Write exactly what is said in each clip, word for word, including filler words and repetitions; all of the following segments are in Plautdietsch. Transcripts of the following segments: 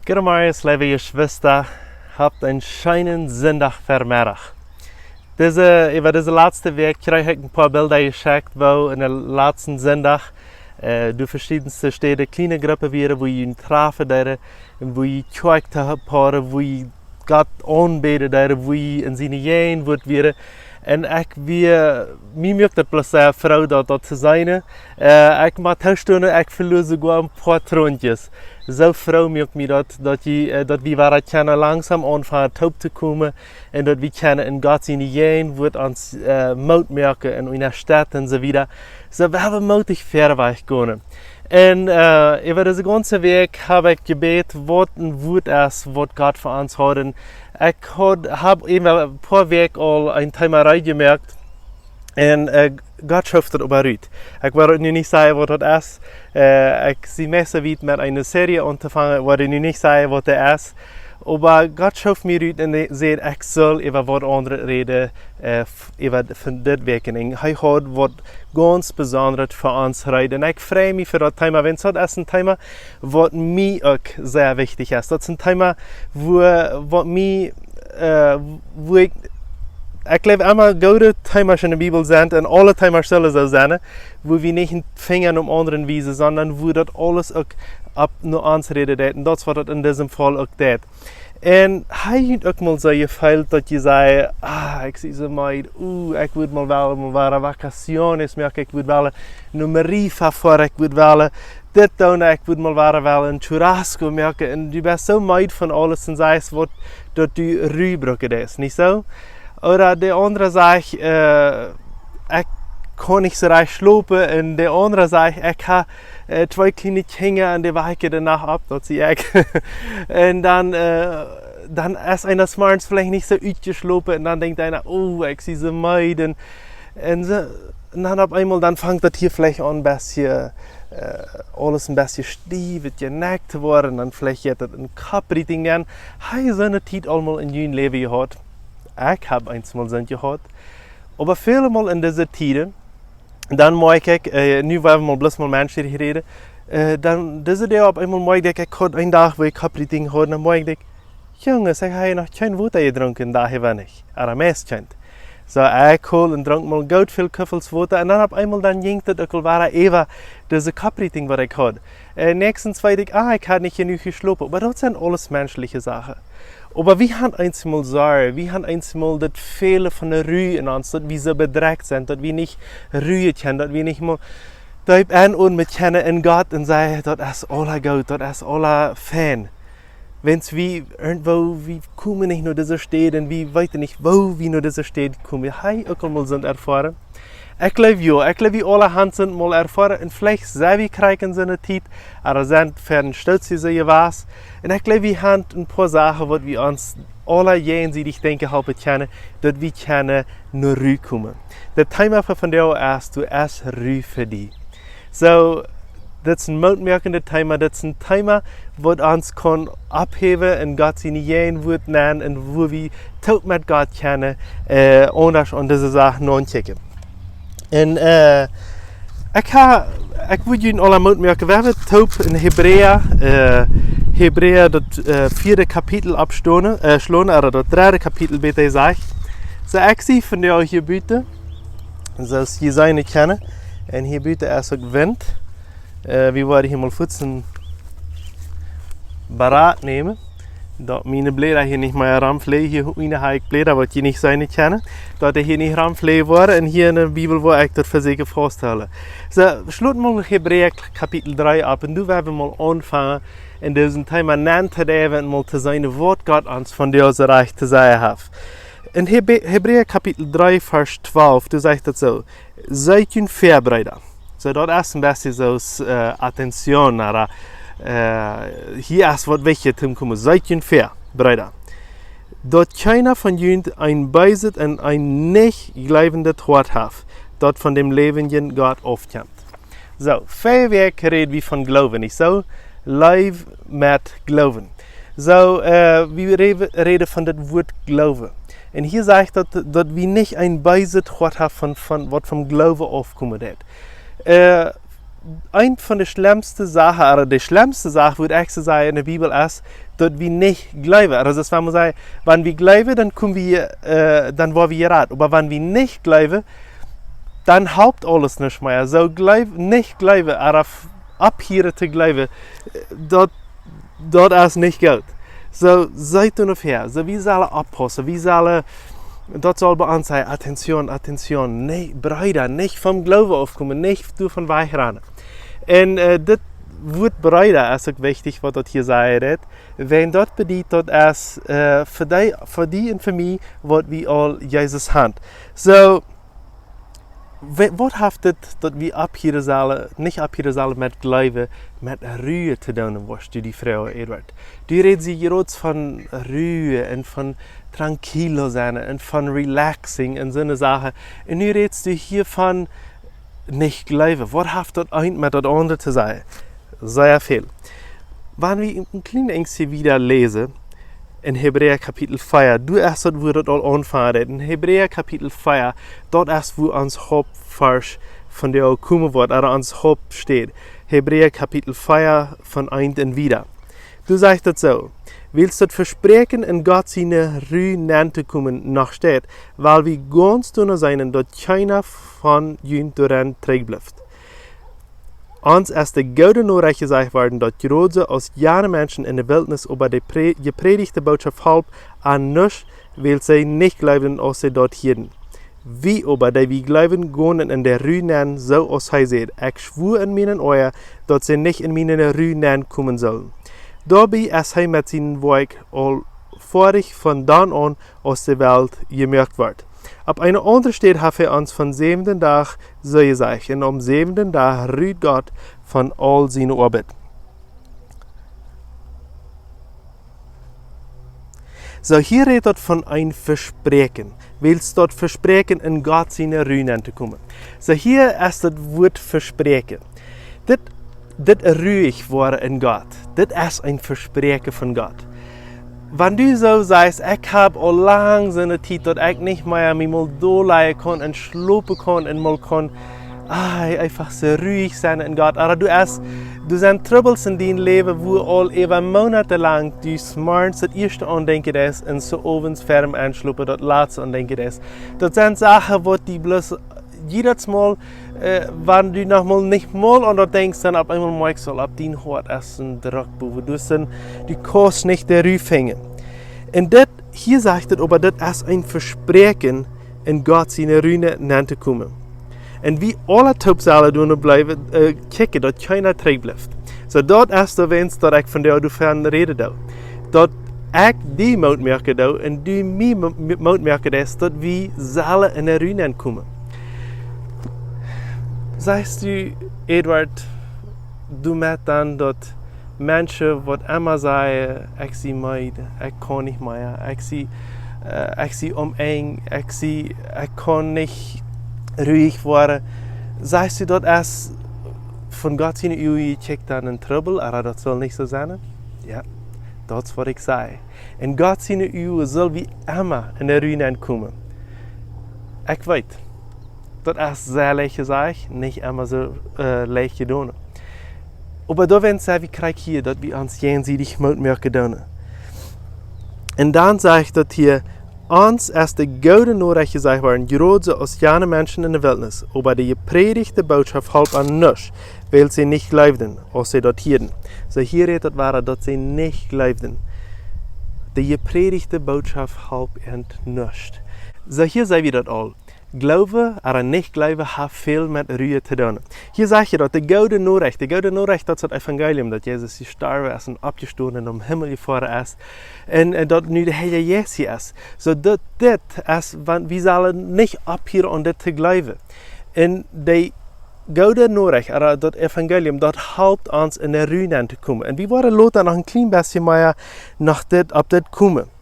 Goodemorjes, leewe Jeschwista. Habt eenen scheenen Sindach Vemeddach. Dise, äwa dise latste Wäakj kjrieech ekj een poa Bilda jeschekjt, woo en de latsten Sindach, äh, doa veschiedne Städen kjliene Gruppen wieren, woo jie junt trafen deeden, un woo jie Kjoakj toop hauden, woo jie Gott aunbäden deeden, woo jie en siene Jäajenwoat wieren. Un ekj wia, mie muak daut bloos sea froo, daut, daut to seenen. Äh, ekj mott toostonen, ekj veloa soogoa een poa Trontjes. Soo froo muak mie daut, daut jie, äh, daut wie wada kjennen langsom aunfangen toop to komen un daut wie kjennen en Gott siene Jäajenwoat ons, äh, Moot moaken un unjastetten un soo wieda. Soo, wie haben mootich väawajch jegonen. Un, äh, äwa dise gaunze Wäakj hab ekj jebät, waut een Wuat es, waut Gott fa ons haud. Un ekj haud, hab äwa een poa Wäakj aul een Thema reed jemoakt. Un, äh, Gott schauft daut oba rut. Ekj woa nu nich sajen, waut daut es. Äh, ekj sie meist wiet met eene Serie auntofangen, woa nu nich sajen, waut daut es. Oba Gott schauft mie rut un säd, ekj sull äwa waut aundret räden, äh, f-, äwa von dit Wäakjenenj. Hee haud waut gaunz Besondret fa ons reed. Un ekj frei mie fa daut Thema, wiels daut es een Thema, waut mie uk sea wichtich es. Daut es een Thema, woo, waut mie, äh, woo ekj, ekj jleew, emma goode Themas en de Bibel sent, un aule Themas sellen soo sennen, woo wie nich een Finja no aundre wiesen, sonda woo daut aules uk opp no ons räden deit. Un daut es waut daut en disem Faul uk deit. Un hab jie uk mol soo jefeelt, daut jie sajen, ah, ekj sie soo meed, uh, ekj wudd mol wellen, mol wada vacaciones moaken, ekj wudd wellen no Marifa foaren, ekj wudd wellen dit doonen, ekj wudd mol wada wellen een churrasco moaken. Un du best soo meed von aules un sajchst waut, daut du Ru brucken deist, nich soo? Ooda de aundra sajcht, äh, ekj kaun nich soo rajcht schlopen, un de aundra sajcht, ekj hab, äh, twee kjliene Kjinja un dee wakjen de Nacht opp, daut sie ekj. Un dan, äh, dan es eena zemorjes veleicht nich soo utjeschlopen un dan denkjt eena, oh, ekj sie soo meed. Un, un soo, un dan opp eemol, dan fangt daut hia veleicht aun, een bät, äh, aules een bät stiew, jenekjt to woaren, dan veleicht jeit daut een Kopprieten. Dan hab jie soone Tiet aul mol en jun Läwen jehaut? Ekj hab eemol soont jehaut. Oba väle Mol en dise Tieden, dan moakj ekj, äh, nu woa wie mol bloos mol menschlich räden, äh, dan dise Dach opp eemol moakj ekj, ekj haud een Dach, woo ekj Kopprieten haud, dan moakj ekj, Junges, ekj hab noch kjeen Wota jedrunken, doa hia wia nich. Ooda meist kjeent. Soo, ekj hol un drunk mol goot väl Kuffels Wota un dan opp eemol dan jinkj daut uk aul wada äwa dise Kopprieten, waut ekj haud. Äh, näakjstens weet ekj, ah, ekj hab nich jenuach jeschlopen. Oba daut sent aules menschliche Sachen. Oba wie haben eenjemol Sorj, wie haben eenjemol daut Feelen von de Ru en ons, daut wie soo bedrekjt sent, daut wie nich Ru kjennen, daut wie nich mol deep enoamen kjennen en Gott un sajen, daut es aules goot, daut es aules fein. Wiels wie irjentwoo, wie komen nich no dise Städ un wie weeten nich, woo wie no dise Städ komen. Hab jie uk aul mol soont erfoaren? Ekj jleew jo, ekj jleew, wie aule haben soont mol erfoaren. Un veleicht sent wie krakjt en soone Tiet, ooda sent ver een Stootje soo jewast. Un ekj jleew, wie haben een poa Sachen, waut wie ons aule jäajensiedich denkjen halpen kjennen, daut wie kjennen no Ru komen. Daut Thema fa vondoag es, du hast Ru fa die. Soo, daut es een mootmoakjendet Thema, daut es een Thema, waut ons kaun opphäwen un Gott siene Jäajenwoat nämen un woo wie toop met Gott kjennen, äh, aundasch aun dise Sachen notkjikjen. Un, äh, ekj ha-, ekj wudd junt aule Moot moaken, wie haben toop en Hebräa, äh, Hebräa daut, äh, vieede Kapitel oppschlonen, äh, schlonen, ooda daut dredde Kapitel, bäta jesajcht. Soo, ekj sie vondoag hia buten, soo aus jie seenen kjennen. Un hia buten es uk Wint. Äh, wie woaren hia mol fuaz een Bad nämen, daut miene Bläda hia nich mea romfleajen. Hia unjen hab ekj Bläda, waut jie nich seenen kjennen, daut dee hia nich romfleajen woaren. Un hia en de Bibel woa ekj daut vesieekjen faust to hoolen. Soo, schlot mol Hebräa Kapitel dree opp un doa woa wie mol aunfangen, en disen Thema nenn to diepen un mol to seenen, waut Gott ons vondoag soo rajcht to sajen haft. En Heb-, Hebräa Kapitel dree, Varsch twalf, doa sajcht daut soo: Seet junt väa, Breeda. Soo, daut es een bät soo aus, äh, Attention, ooda, äh, hia es waut Wichtjet to komen. Seet junt väa, Breeda, daut kjeena von junt een beeset un een nich jleewendet Hoat haft, daut von däm läwendjen Gott aufkjemt. Soo, väaje Wäakj räd wie von Gloowen, nich soo? Läwen met Gloowen. Soo, äh, wie räd-, räden von daut Wuat Gloowen. Un hia sajcht daut, daut wie nich een beeset Hoat haben von, von waut vom Gloowen aufkomen deit. Äh, eent von de schlemmste Sachen, ooda de schlemmste Sach, wudd ekj soo sajen, en de Bibel es, daut wie nich jleewen. Aulsoo, wan wie sajen, wan wie jleewen, dan kome wie, äh, dan woa wie jerat. Oba wan wie nich jleewen, dan halpt aules nich mea. Soo jleew-, nich jleewen, ooda f-, opphieren to jleewen, äh, daut, daut es nich goot. Soo, seet doa no ver. Soo, wie sellen oppaussen. Wie sellen, daut saul bie ons sennen, Attention, Attention. Nä, Breeda, nich vom Gloowen aufkomen, nich doavon wajchrannen. Un, äh, dit Wuat Breeda es uk wichtich, waut daut hia sajcht, wan daut bediet, daut es, äh, fa die, fa die un fa mie, waut wie aul Jesus haben. Soo, wa-, waut haft dit, daut wie opphieren sellen, nich opphieren sellen met jleewen, met Ru to doonen, waut du die froagst, Edward? Du rätst hia groot von Ru un von tranquilo sennen un von relaxing un soone Sachen. Un nu rätst du hia von nich jleewen. Waut haft daut eent met daut aundre to sennen? Sea väl. Wan wie een kjlien bät wieda läsen, en Hebräa Kapitel vea, doa es daut, wua daut aul aunfangt. En Hebräa Kapitel vea, daut es, wua ons Hauptvarsch von de Oa komen woat, ooda ons Hauptstäd. Hebräa Kapitel vea von eent un wieda. Doa sajcht daut soo: Wiels daut Vespräakjen, en Gott siene Ru nenn to komen, noch steit, well wie gaunz doano sennen, daut kjeena von junt doaren trigj blift. Ons es de goode Norecht jesajcht worden, daut jrod soo aus jane Menschen en de Wiltnis, oba de pre-, jeprädichte Bootschoft holp an nuscht, wiels see nich jleewden, aus see daut hieeden. Wie oba, dee wie jleewen, gonen en de Ru nenn, soo aus hee säd: Ekj schwua en mienen Oaja, daut see nich en miene Ru nenn komen sullen. Doabie es hee met sien Woakj aul foadich von dan aun, aus de Welt jemoakt wort. Opp eene aundre Städ haft hee ons vom säwenden Dach soo jesajcht: Un aum säwenden Dach rud Gott von aul siene Oabeit. Soo, hia rät daut von een Vespräakjen. Wiels daut Vespräakjen, en Gott siene Ru nenn to komen. Soo, hia es daut Wuat Vespräakjen. Dit, dit ruich woaren en Gott. Dit es een Vespräakjen von Gott. Wan du soo sajchst: Ekj hab aul lang soone Tiet, daut ekj nich mea mie mol dollajen kaun un schlopen kaun un mol kaun, ah, eefach soo ruich sennen en Gott. Ooda du hast, doa sent Trubbels en dien Läwen, wua aul äwa Moonate lang du zemorjes daut ieeschte aun denkjen deist un zemowes ver dem Enschlopen daut latste aun denkjen deist. Daut sent Sachen, waut die bloos jiedet Mol, äh, wan du noch mol nich mol aun daut denkjst, dan opp eemol moakjst du aul, opp dien Hoat es een Drock bowen. Du best een, du kaust nich de Ru finjen. Un dit, hia sajcht et, oba dit es een Vespräakjen, en Gott siene Ru nenn to komen. Un wie aule toop sellen doano bliewen, äh, kjikjen, daut kjeena trigj blift. Soo, daut es de Wens, daut ekj vondoag doavon räden doo. Daut ekj die Moot moaken doo un du mie Mo-, Moot moaken deist, daut wie sellen en de Ru nenn komen. Sajchst du, Edward, du met dan daut Menschen, waut emma sajen: Ekj sie meed, ekj kaun nich mea, ekj sie, äh, ekj sie aum Enj, ekj sie, ekj kaun nich ruich woaren. Sajchst du, daut es von Gott siene Uagen jekjikjt dan een Trubbel, ooda daut saul nich soo sennen? Jo, daut es waut ekj saj. En Gott siene Uagen sell wie emma en de Ru nenn komen. Ekj weet, daut es sea leicht jesajcht, nich emma soo, äh, leicht jedonen. Oba doawäajen saj wie krakjt hia, daut wie ons jäajensiedich Moot moaken doonen. Un dan sajcht daut hia: Ons es de goode Norecht jesajcht worden, jrod soo aus jane Menschen en de Wiltnis, oba de jeprädichte Bootschoft holp an nuscht, wiels see nich jleewden, aus see daut hieeden. Soo, hia rät daut wada, daut see nich jleewden. De jeprädichte Bootschoft holp an nuscht. Soo, hia seenen wie daut aul. Gloowen ooda nich gloowen haft väl met Ru to doonen. Hia sajcht et daut, de goode Norecht, de goode Norecht, daut es daut Evangelium, daut Jesus jestorwen es un oppjestonen un nom Himmel jefoaren es. Un, un daut nu de Heilje Jeist hia es. Soo daut dit es, wan wie sellen nich opphieren aun dit to gloowen. Un de goode Norecht, ooda daut Evangelium, daut halpt ons en de Ru nenn to komen. Un wie woaren lota noch een kjlien bät mea no dit, opp dit komen.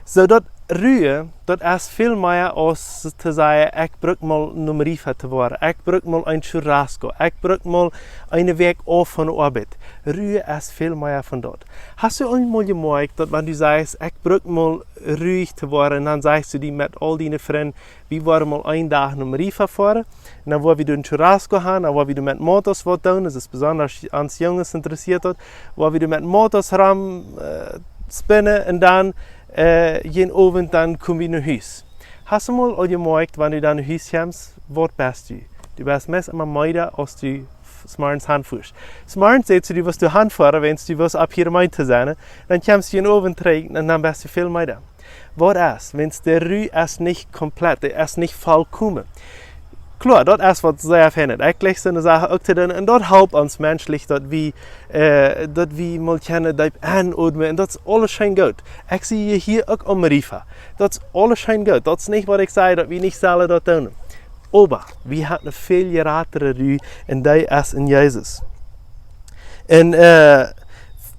Soo daut Ru, daut es väl mea aus to sajen: Ekj bruk mol nom Refa to woaren, ekj bruk mol een churrasco, ekj bruk mol eene Wäakj auf von de Oabeit. Ru es väl mea von daut. Hast du eemol jemoakjt, daut wan du sajchst: Ekj bruk mol ruich to woaren, dan sajchst du die met aul diene Frind: Wie woaren mol een Dach nom Refa foaren, un dan woa wie een churrasco han, dan woa wie met Motos waut doonen, daut es besonda ons Junges interessieet daut, woa wie met Motos rom, äh, spinnen un dan, äh, jeden Owent dan kom wie no Hus. Hast du mol aul jemoakjt, wan du dan no Hus kjemst, waut best du? Du best meist emma meeda aus du f-, smorjens hanfuascht. Smorjens sätst du, du woascht du hanfoaren, wan du woascht opp hia meent to sennen, dan kjemst du jeden Owent trigj un dan best du väl meeda. Waut es, wan de Ru es nich komplett, dee es nich vollkomen? Kloa, daut es waut sea fein es. Ekj jlikj soone Sachen uk to doonen. Un daut halpt ons menschlich, daut wie, äh, daut wie mol kjennen deep enodmen. Un daut es aules scheen goot. Ekj sie hia uk om Riva. Daut es aules scheen goot. Daut es nich waut ekj saj, daut wie nich sellen daut doonen. Oba wie haben eene väl jratre Ru un dee es en Jesus. Un, äh,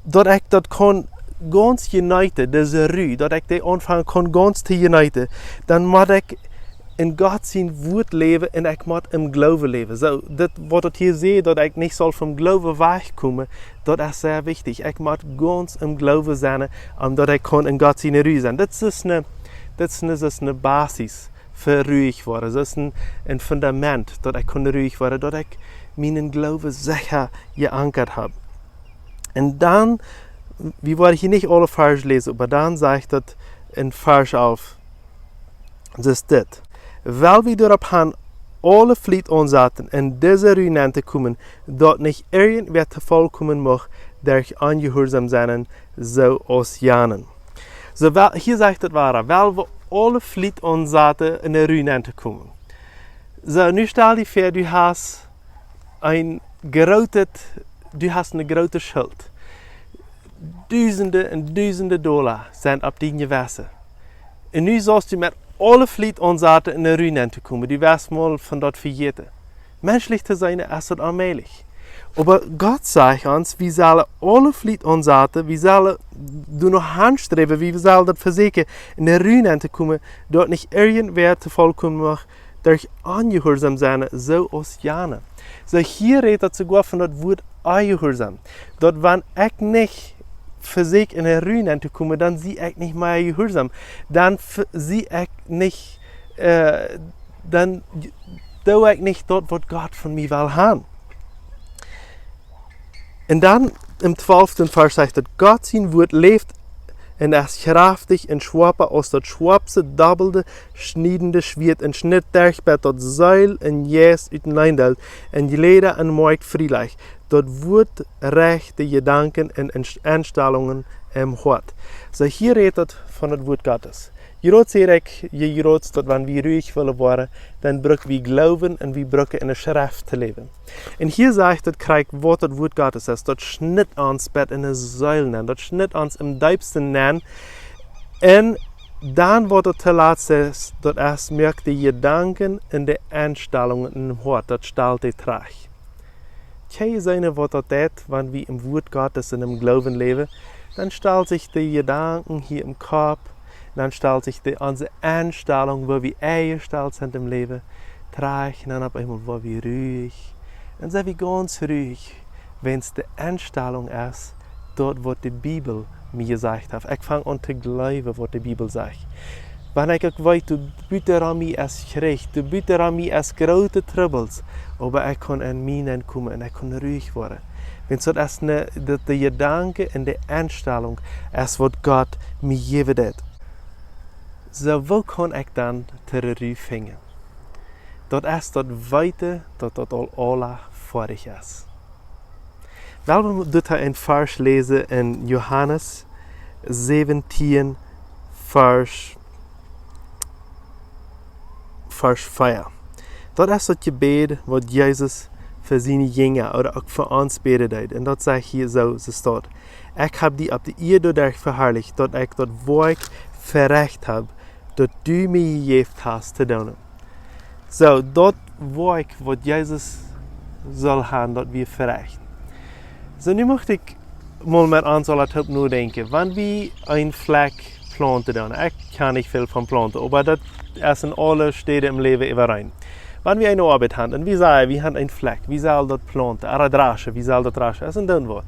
daut ekj daut kaun gaunz jeneeten, dise Ru, daut ekj dee aunfangen kaun gaunz to jeneeten, dan mott ekj en Gott sien Wort läwen un ekj mott em Gloowen läwen. Soo, dit waut daut hia sajcht, daut ekj nich saul vom Gloowen wajchkomen, daut es sea wichtich. Ekj mott gaunz em Gloowen sennen, om daut ekj kaun en Gott siene Ru sennen. Dit es eene, dit es eene, dit es eene Basis fa ruich woaren. Dit es een, een Fundament, daut ekj kaun ruich woaren, daut ekj mienen Gloowen secha jeankat hab. Un dan, wie woaren hia nich aule Varsch läsen, oba dan sajcht daut en Varsch alf, soo es dit: Wiel wie doaropp han aule Fliet aunsaten, en dise Ru nenn to komen, daut nich irjentwäa to Faul komen mucht derch onjehuarsom sennen, soo aus jane. Soo, wiel, hia sajcht daut wada, wiel wie aule Fliet aunsaten, en de Ru nenn to komen. Soo, nu stal die väa, du hast een grootet, du hast eene groote Schult. Dusende un dusende Dolla sent opp dien Jewessen. Un nu saust du met aule Fliet aunsaten, en de Ru nenn to komen. Du woascht mol von daut vejäten. Menschlich to sennen es daut onmäajlich. Oba Gott sajcht ons, wie sellen aule Fliet aunsaten, wie sellen doano hansträwen, wie sellen daut vesieekjen, en de Ru nenn to komen, daut nich irjentwäa to Faul komen mucht derch onjehuarsom sennen, soo aus jane. Soo, hia rät daut soogoa von daut Wort onjehuarsom. Daut wan ekj nich vesieekj en de Ru nenn to komen, dan sie ekj nich mea jehuarsom. Dan v-, sie ekj nich, äh, dan j-, doo ekj nich daut waut Gott von mie well han. Un dan em twalften Varsch sajcht daut: Gott sien Wort läft un es kjraftich un schoapa aus daut schoapste dobbelt schniedende Schwieet un schnitt derch bat daut Seel un Jeist uteneen deilt un Jläda un Moakj frie lajcht, daut Wort rajcht de Jedanken un Enst-, Enstalungen em Hoat. Soo, hia rät daut von daut Wort Gottes. Jrods hia ekj, je jrods daut, wan wie ruich wellen woaren, dan bruck wie Gloowen un wie brucken en de Schreft to läwen. Un hia sajcht daut krakjt waut daut Wort Gottes es. Daut schnitt ons bat en de Seel nenn. Daut schnitt ons em deepsten nenn. Un dan waut daut toolatst es, daut es, moakt de Jedanken un de Enstalungen em Hoat, daut stalt dee trigj. Kjenn jie seenen waut daut deit, wan wie em Wort Gottes un em Gloowen läwen? Dan stalt sikj de Jedanken hia em Kopp, dan stalt sikj de, onse Enstalunk, woo wie enjestalt sent em Läwen, trigj, un dan opp eemol woa wie ruich. Dan sent wie gaunz ruich, wan de Enstalunk es, daut waut de Bibel mie jesajcht haft. Ekj fang aun to jleewen waut de Bibel sajcht. Wan ekj uk weet, doa buten rom mie es Kjrich, doa buten rom mie es groote Trubbels, oba ekj kaun en mie nenn komen un ekj kaun ruich woaren. Wan daut es ne, daut de Jedanken un de Enstalunk es waut Gott mie jäwen deit. Soo, woo kaun ekj dan de Ru finjen? Daut es daut weeten, daut daut aul aula foadich es. Well wie daut hia een Varsch läsen en Johanes säwentieen, Varsch, Varsch vea. Daut es daut Jebäd waut Jesus fa siene Jinja ooda uk fa ons bäden deed. Un daut sajcht hia soo, soo steit: Ekj hab die opp de Ieed doaderch veharlicht, daut ekj daut Woakj verecht hab, daut du mie jejäft hast to doonen. Soo, daut Woakj waut Jesus sull han, daut wia verecht. Soo, nu mucht ekj mol met ons aula toop nodenkjen. Wan wie een Flakj plaunten doonen, ekj kaun nich väl von plaunten, oba daut es en aule Städen em Läwen äwareen. Wan wie eene Oabeit han un wie sajen, wie han een Flakj, wie sellen daut plaunten, ooda draschen, wie sellen daut draschen, es en Doonwoat.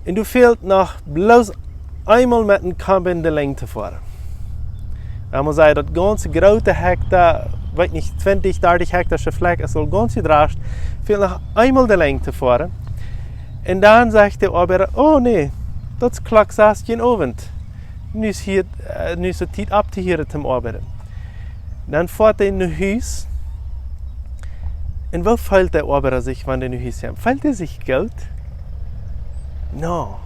Un du fält noch bloos eemol met een Kombajn de Lenj to foaren. Wan wie sajen, daut gaunze groote Hekta, weet nich, twintich, dartich Hekta Flakj es aul gaunz jedrascht, fält noch eemol de Lenj to foaren. Un dan sajcht de Oabeida: "Oh nä, Daut es Klock sass Owent. Nu es hia, äh, nu es et Tiet auftohieren toom oabeiden. Dan foat hee no Hus. Un woo feelt de Oabeida sikj, wan hee no Hus kjemt? Feelt hee sikj goot? No,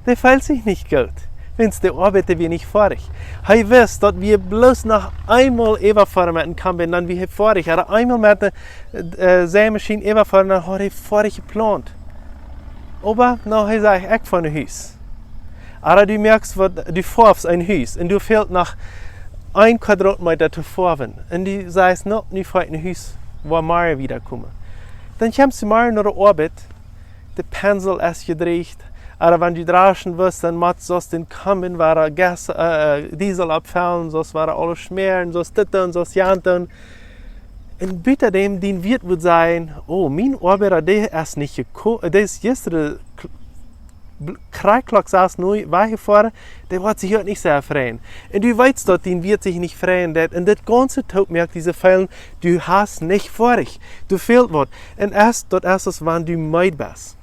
dee feelt sikj nich goot. Wiels de Oabeit wia nich foadich. Hee wist, daut wia bloos noch eemol äwafoaren met een Kombajn, dan wia hee foadich. Hee haud eemol met de, äh, Seimaschien äwafoaren, dan haud hee foadich jeplaunt. Oba, no, hee säd: "Ekj foa no Hus." Oba du moakst waut, du foafst een Hus un du fält noch een Quadratmeeta to foawen. Un du sajchst: "No, nu foa ekj no Hus, woa morjen wieda komen." Dan kjemst du morjen no de Oabeit, de Pensel es jedrieecht, oba wan du dreschen west, dan motst du dän Kombajn wada Gas, äh, äh, Diesel aufjefelt, soo wada aules schmäaren, soo dit un soo jant un Un buta däm, dien Wieet wudd sajen: "Oh, mien Oabeida, dee es nich jeko-, dee es jistren kl-, bl-, krakjt Klock sass no Hus jefoaren, dee woat sikj hia nich sea freien." Un du weetst, daut dien Wieet sikj nich freien deit. Un dit gaunze toop moakt die feelen, du hast nich foadich. Du fält waut. Un es, daut es aus wan du meed best.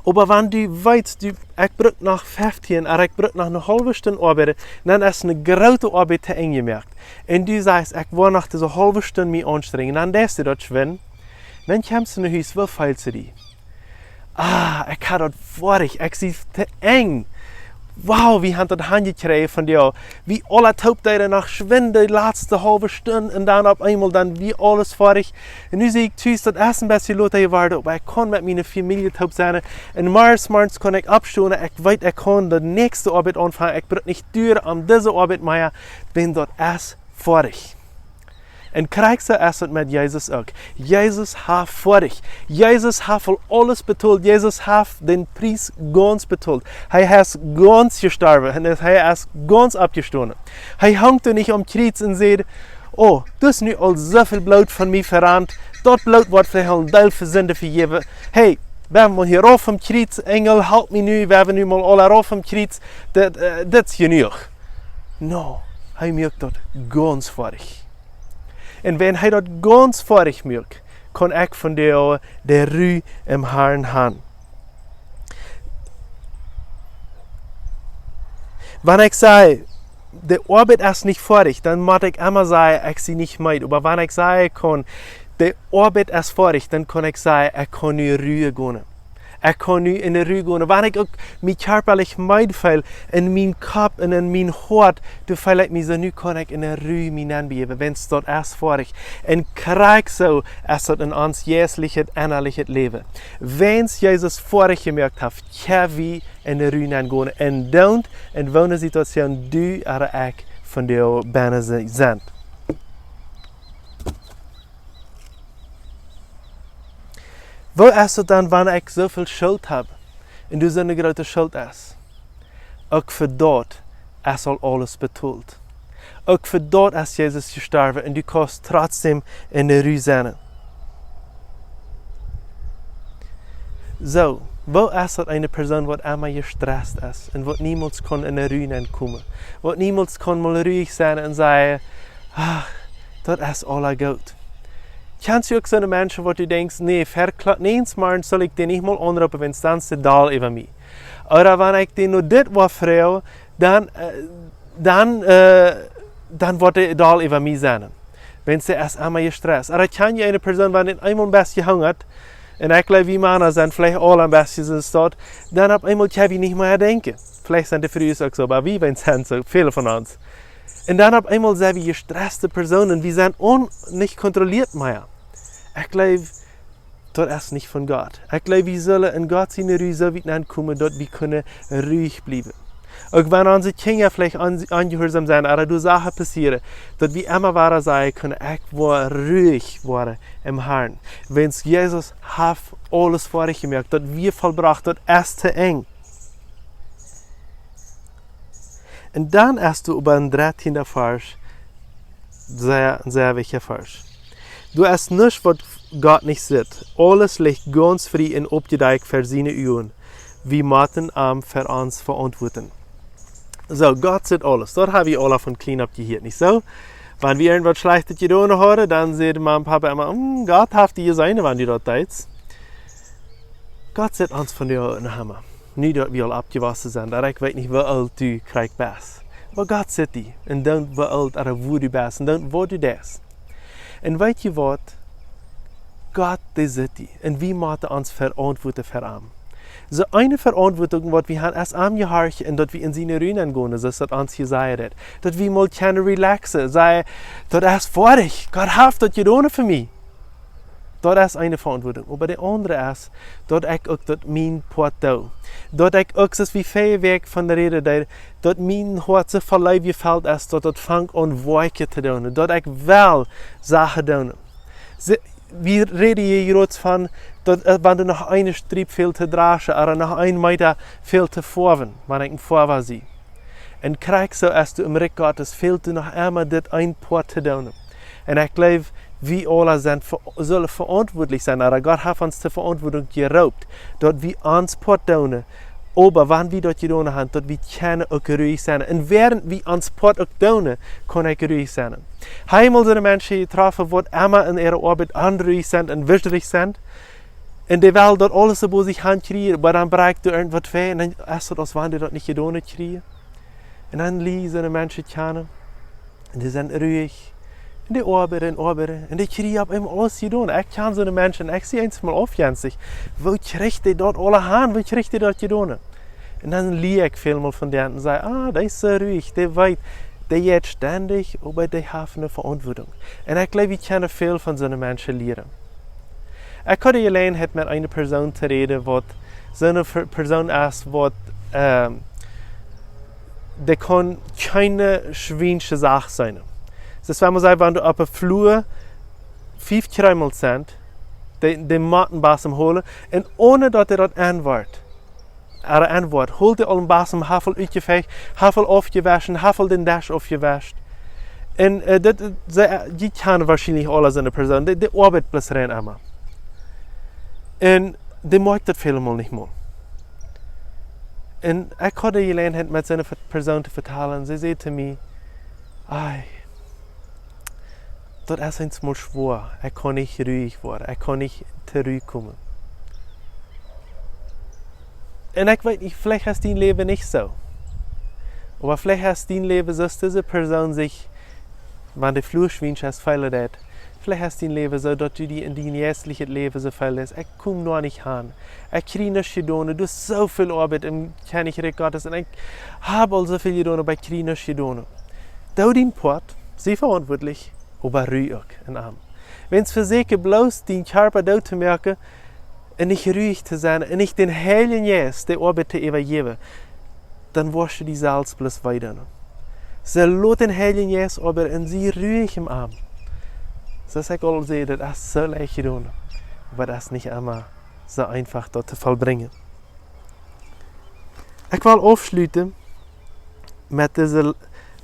Oba wan du weetst, du, ekj bruck noch feftieen, oba ekj bruck noch eene haulwe Stund oabeiden, dan es eene groote Oabeit to Enj jemoakt. Un du sajchst: "Ekj woa noch dise haulwe Stund mie aunstrenjen." Dan deist du daut schwind. Dan kjemst du no Hus, woo feelst du die? Ah, ekj hab daut foadich, ekj sie to Enj. Wow, wie haben daut hanjekjräajen von die. Wie aule toop deeden noch schwind de latste haulwe Stund un dan opp eemol dan wia aules foadich. Un nu sie ekj tus, daut es een bät lota jeworden, oba ekj kaun met miene Famielje toop sennen. Un morjes, morjes kaun ekj oppstonen, ekj weet, ekj kaun de näakjste Oabeit aunfangen. Ekj bruck nich dol om dise Oabeit mea, wiels daut es foadich. Un krakjt soo es et met Jesus uk. Jesus haft foadich. Jesus haft aul aules betolt. Jesus haft dän Pries gaunz betolt. Hee es gaunz jestorwen un hee es gaunz oppjestonen. Hee hunk doa nich aum Kjriez un säd: "Oh, daut es nu aul soo väl Bloot von mie verrant. Daut Bloot woat veleicht aul een Deel fa Sind vejäwen. Hey, wie motten hia rauf vom Kjriez, Enjel, halp mie nu, wie motten nu mol aula rauf vom Kjriez. Dit, äh, dit es jenuach." No, hee moakt daut gaunz foadich. Un wan hee daut gaunz foadich moakt, kaun ekj vondoag de Ru em Harn haben. Wan ekj saj, de Oabeit es nich foadich, dan mott ekj emma sajen, ekj sie nich meed. Oba wan ekj sajen kaun, de Oabeit es foadich, dan kaun ekj sajen, ekj kaun nu Ru gonen. Ekj kaun nu enne Ru gonen. Wan ekj uk mie kjarpalich meed feel, en mien Kopp un en mien Hoat, dan feel ekj mie soo, nu kaun ekj enne Ru mie nenbejäwen, wiels daut es foadich. Un krakjt soo es daut en ons jeistlichet, ennalichet Läwen. Wiels Jesus foadich jemoakt haft, kjenn wie enne Ru nengonen. Un daut, en woone Situation du ooda ekj vondoag bennen se-, sent. Woo es et dan, wan ekj soo väl Schult hab un du soo eene groote Schult hast? Uk fa daut es aul aules betolt. Uk fa daut es Jesus jestorwen un du kaust trotzdäm enne Ru sennen. Soo, woo es daut, eene Persoon, waut emma jestresst es un waut niemols kaun enne Ru nenkomen, waut niemols kaun mol ruhich sennen un sajen: "Ach, daut es aula goot"? Kjanst du uk soone Menschen, waut du denkjst: "Nä, ver Klock näajen morjes saul ekj dän nich mol aunroopen, wiels dan es dee doll äwa mie"? Ooda wan ekj dän nu dit woa froagen, dan, äh, dan, äh, dan woat dee doll äwa mie sennen. Wiels dee es emma jestresst. Ooda kjanst du eene Persoon, wan dee eemol een bät hungat, un ekj jleew, wie Mana sent veleicht aul een bät soo, dan opp eemol kjenn wie nich mea denkjen. Veleicht sent de Frues uk soo, oba wie, wie sent soo, väle von ons. Un dan opp eemol sent wie jestresste Persoonen, wie sent on-, nich kontrolliert mea. Ekj jleew, daut es nich von Gott. Ekj jleew, wie sellen en Gott siene Ru soo wiet nenkomen, daut wie kjennen ruhich bliewen. Uk wan onse Kjinja veleicht on-, onjehuarsom sent, ooda doa Sachen passieren, daut wie emma wada sajen kjennen: "Ekj woa ruhich woaren em Harn. Wiels Jesus haft aules foadich jemoakt, daut wia vollbrocht, daut es to Enj." Un dan es doa oba een dartieenda Varsch, sea, een sea wichtja Varsch. "Doa es nuscht, waut Gott nich sitt. Aules licht gaunz frie un oppjedakjt ver siene Uagen. Wie motten am ver ons veauntwuaden." Soo, Gott sitt aules. Daut hab wie aula von kjlien opp jehieet, nich soo? Wan wie irjentwaut Schlajchtet jedonen hauden, dan säd Mama un Papa emma: "Mm, Gott haft die jeseenen, wan du daut deetst." Gott sitt ons vondoag enne Hemel. Nu daut wie aul oppjewossen sent, daut ekj weet nich woo oolt du krakjt best. Oba Gott sitt die un doont woo oolt ooda wua du best un doont waut du deist. Un weet jie waut? Gott, dee sitt die. Un wie motten ons veauntwuaden ver am. Soo eene Veauntwuadunk waut wie haben es am jehorchen un daut wie en siene Ru gonen, soo aus daut ons jesajcht haft. Daut wie mol kjennen relaxen, sajen, daut es foadich, Gott haft daut jedonen fa mie. Daut es eene Veauntwuadunk. Oba de aundre es, daut ekj uk daut mien Poat doo. Daut ekj uk, soo aus wie väaje Wäakj von de Räd deeden, daut mien Hoat soo voll Leew jefelt es, daut daut fangt aun Woakjen to doonen. Daut ekj well Sachen doonen. Se, wie räden hia jrods von, daut, äh, wan du noch eene Striep fält to draschen, ooda noch een Meeta fält to foawen, wan ekj een Foawa sie. Un krakjt soo es daut em Rikj Gottes, fält die noch emma dit eene Poat to doonen. Un ekj jleew, wie aule sent ve-, sellen veauntwuatlich sennen, ooda Gott haft ons de Veauntwuadunk jeroopt, daut wie ons Poat doonen, oba wan wie daut jedonen haben, daut wie kjennen uk ruhich sennen. Un wäarent wie ons Poat uk doonen, kaun ekj ruhich sennen. Hab mol soone Menschen jetroffen, waut emma en äare Oabeit onruhich sent un wisjrich sent. Un dee wellen daut aules soo bie sikj han kjrieen, oba dan brakjt doa irjentwaut väa un dan es daut, aus wan dee daut nich jedonen kjrieen. Un dan lieren soone Menschen kjanen. Un dee sent ruhich. Un dee oabeiden un oabeiden. Un dee kjrieen opp eemol aules jedonen. Ekj kjan soone Menschen, ekj sie eemol aufjenstich. Woo kjricht dee daut aula han? Woo kjricht dee daut jedonen? Un dan lia ekj väl mol von dän un saj: "Ah, dee es soo ruhich, dee weet, dee jeit stendich, oba dee haft eene Veauntwuadunk." Un ekj jleew, wie kjennen väl von soone Menschen lieren. Ekj haud de Jeläajenheit met eene Persoon to räden, waut soone Ver-, Persoon es, waut, ähm, dee kaun kjeene schwiensche Sach seenen. Daut es, wan wie sajen, wan doa oppe Flua fief Kjreemels sent, dee, dee mott een Bassem holen, un onen daut hee daut enwoat, ooda enwoat, holt hee aul een Bassem, haft aul utjefecht, haft aul aufjewoschen, haft aul dän Desch aufjewoschen. Un, äh, daut, äh, see, äh, jie kjanen woarschienlich aule soone Persoon, dee, dee oabeit bloos rein emma. Un dee moakt daut väle Mol nich mol. Un ekj haud de Jeläajenheit met soone Ver-, Persoon to vetalen. See säd to mie: "Ai, daut es eemol schwoa. Ekj kaun nich ruhich woaren. Ekj kaun nich trigj komen." Un ekj weet nich, veleicht es dien Läwen nich soo. Oba veleicht es dien Läwen soo aus dise Persoon sikj, wan de Flua schwiensch es, feelen deit. Veleicht es dien Läwen soo, daut du die en dien jeistlichet Läwen soo feelst: "Ekj kom noch nich han. Ekj kjrie nuscht jedonen. Doa es soo väl Oabeit em Kjennichrikj Gottes. Un ekj hab aul soo väl jedonen, oba ekj kjrie nuscht jedonen." Doo dien Poat, sie veauntwuatlich, oba ru uk en am. Wan du vesieekjst bloos dien Kjarpa doot to moaken un nich ruhich to sennen un nich dän Heiljen Jeist de Oabeit to äwajäwen, dan woascht du die selfst bloos wee doonen. Soo lot dän Heiljen Jeist oabeiden un sie ruhich en am. Soo aus ekj aul säd, daut es soo leicht jedonen, oba daut es nich emma soo eefach daut to vollbrinjen. Ekj well aufschluten met dise l-,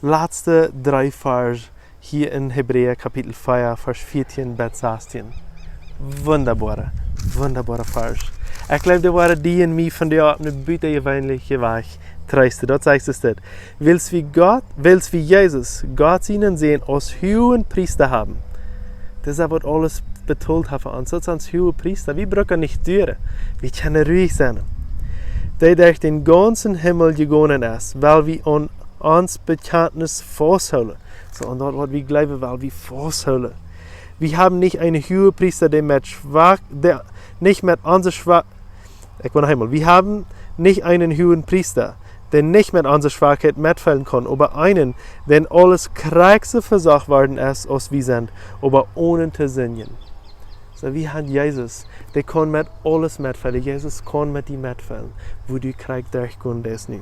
latste dree Varsch hia en Hebräa Kapitel vea, Varsch vieetieen bat sastieen. Wundaboare, wundaboare Varsch. Ekj jleew, dee woaren die un mie vondoag opp eene butajeweenelje Wies treesten. Daut sajcht es dit: "Wiels wie Gott, wiels wie Jesus, Gott sienen Sän, aus Huagenpriesta haben." Daut es waut aules betolt haft fa ons. Daut es ons Huagepriesta. Wie brucken nich dieren. Wie kjennen ruhich sennen. "Dee derch dän gaunzen Himmel jegonen es, well wie aun ons Bekjantnis fausthoolen." Soo, un daut waut wie jleewen, well wie fausthoolen. "Wie haben nich eenen Huagepriesta, dee met schwak, dee nich met onse schwak-", ekj well noch eemol: "Wie haben nich eenen Huagepriesta, dee nich met onse Schwakheit metfeelen kaun, oba eenen, dän aules krakjt soo vesocht worden es aus wie sent, oba onen to sindjen." Soo, wie haben Jesus, dee kaun met aules metfeelen. Jesus kaun met die metfeelen, wua du krakjt derchgonen deist nu.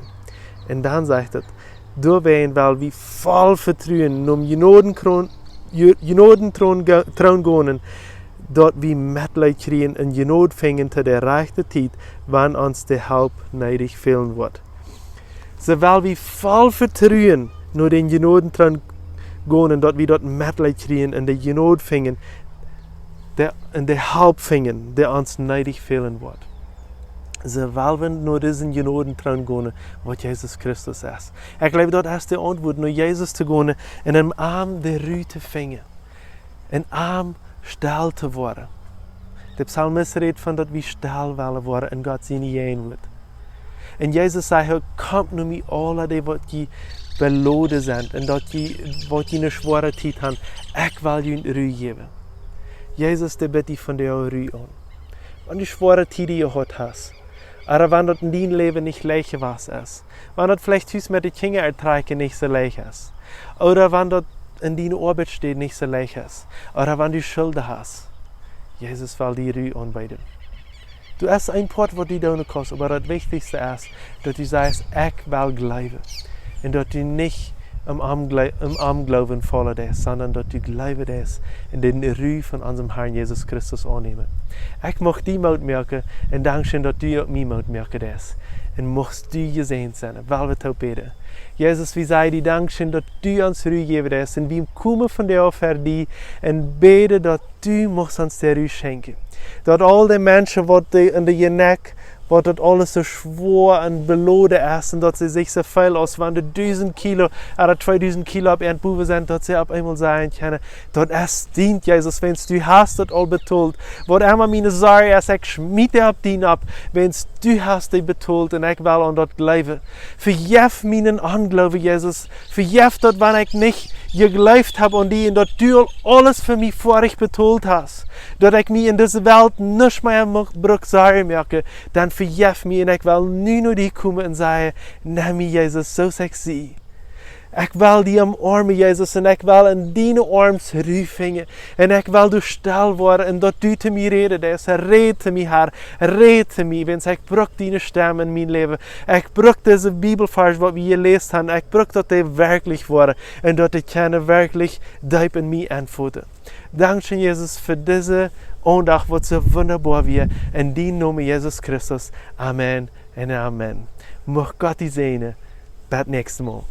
Un dan sajcht et: "Doawäajen well wie voll Vetruen nom Jnodentron-, Ju-, Jnodentroon go-, Troon gonen, daut wie Metleet kjrieen un Jnod finjen to de rajchte Tiet, wan ons de Help needich fälen woat." Soo well wie voll Vetruen no dän Jnodentroon gonen, daut wie doa Metleet kjrieen un de Jnod finjen, de, un de Help finjen, dee ons needich fälen woat. Soo well wie no disen Jnodentroon gonen, waut Jesus Christus es. Ekj jleew, daut es de Auntwuat, no Jesus to gonen un en am de Ru to finjen. En am stell to woaren. De Psalmist rät von daut wie stell wellen woaren en Gott siene Jäajenwuat. Un Jesus säd uk: "Komt no mie aule, dee waut jie beloden sent un daut jie, waut jie eene schwoare Tiet haben, ekj well junt Ru jäwen." Jesus, dee biedt die vondoag Ru aun. Wan du schwoare Tieden jehaut hast, ooda wan daut en dien Läwen nich leicht jewast es, wan daut veleicht tus met de Kjinja ertrakjen nich soo leicht es, ooda wan daut en diene Oabeit steit nich soo leicht es, ooda wan du Schulden hast, Jesus well die Ru aunbieden. Du hast een Poat waut du doonen kaust, oba daut wichtichste es, daut du sajchst: "Ekj well jleewen." Un daut du nich em Onjle-, em Onjloowen faulen deist, sonda daut du jleewen deist un dän Ru von onsen Harn Jesus Christus aunnämen. Ekj mucht die Moot moaken un dankscheen, daut du uk mie Moot moaken deist. Un muchst du jesäajent sennen, wiels wie toop bäden. Jesus, wie sajen die dankscheen, daut du ons Ru jäwen deist. Un wie komen vondoag ver die un bäden, daut du muchst ons de Ru schenkjen. Daut aul dee Menschen, waut dee en de Jeneck, waut daut aules soo schwoa un beloden es un daut see sikj soo feelen, aus wan dusent Kilo ooda tweedusent Kilo opp äa Bowen sent, daut see opp eemol sajen kjennen: "Daut es dient, Jesus, wiels du hast daut aul betolt. Waut emma miene Sorj es, ekj schmiet dee opp die opp, wiels du hast dee betolt un ekj well aun daut jleewen. Vejeff mienen Onjloowen, Jesus. Vejeff daut, wan ekj nich jejleeft hab aun die un daut du aul aules fa mie foadich betolt hast, daut ekj mie en dise Welt nuscht mea mucht, bruk Sorj moaken, dan vejeff mie un ekj well nu no die komen un sajen: Nemm mie, Jesus, soo aus ekj sie. Ekj well die omoarmen, Jesus, un ekj well en diene Oarms Ru finjen. Un ekj well doa stell woaren un daut du to mie räden deist. Räd to mie, Har, räd to mie, wiels ekj bruk diene Stemm en mien Läwen. Ekj bruk dise Bibelvarsch, waut wie jeläst haben, ekj bruk daut dee werkjlich woaren un daut dee kjennen werkjlich deep en mie enfoten." Dankscheen, Jesus, fa dise Aundacht, waut soo wundaboa wia. En dienen Nomen, Jesus Christus. Amen un amen. Mucht Gott die säajnen. Bat näakjstet Mol.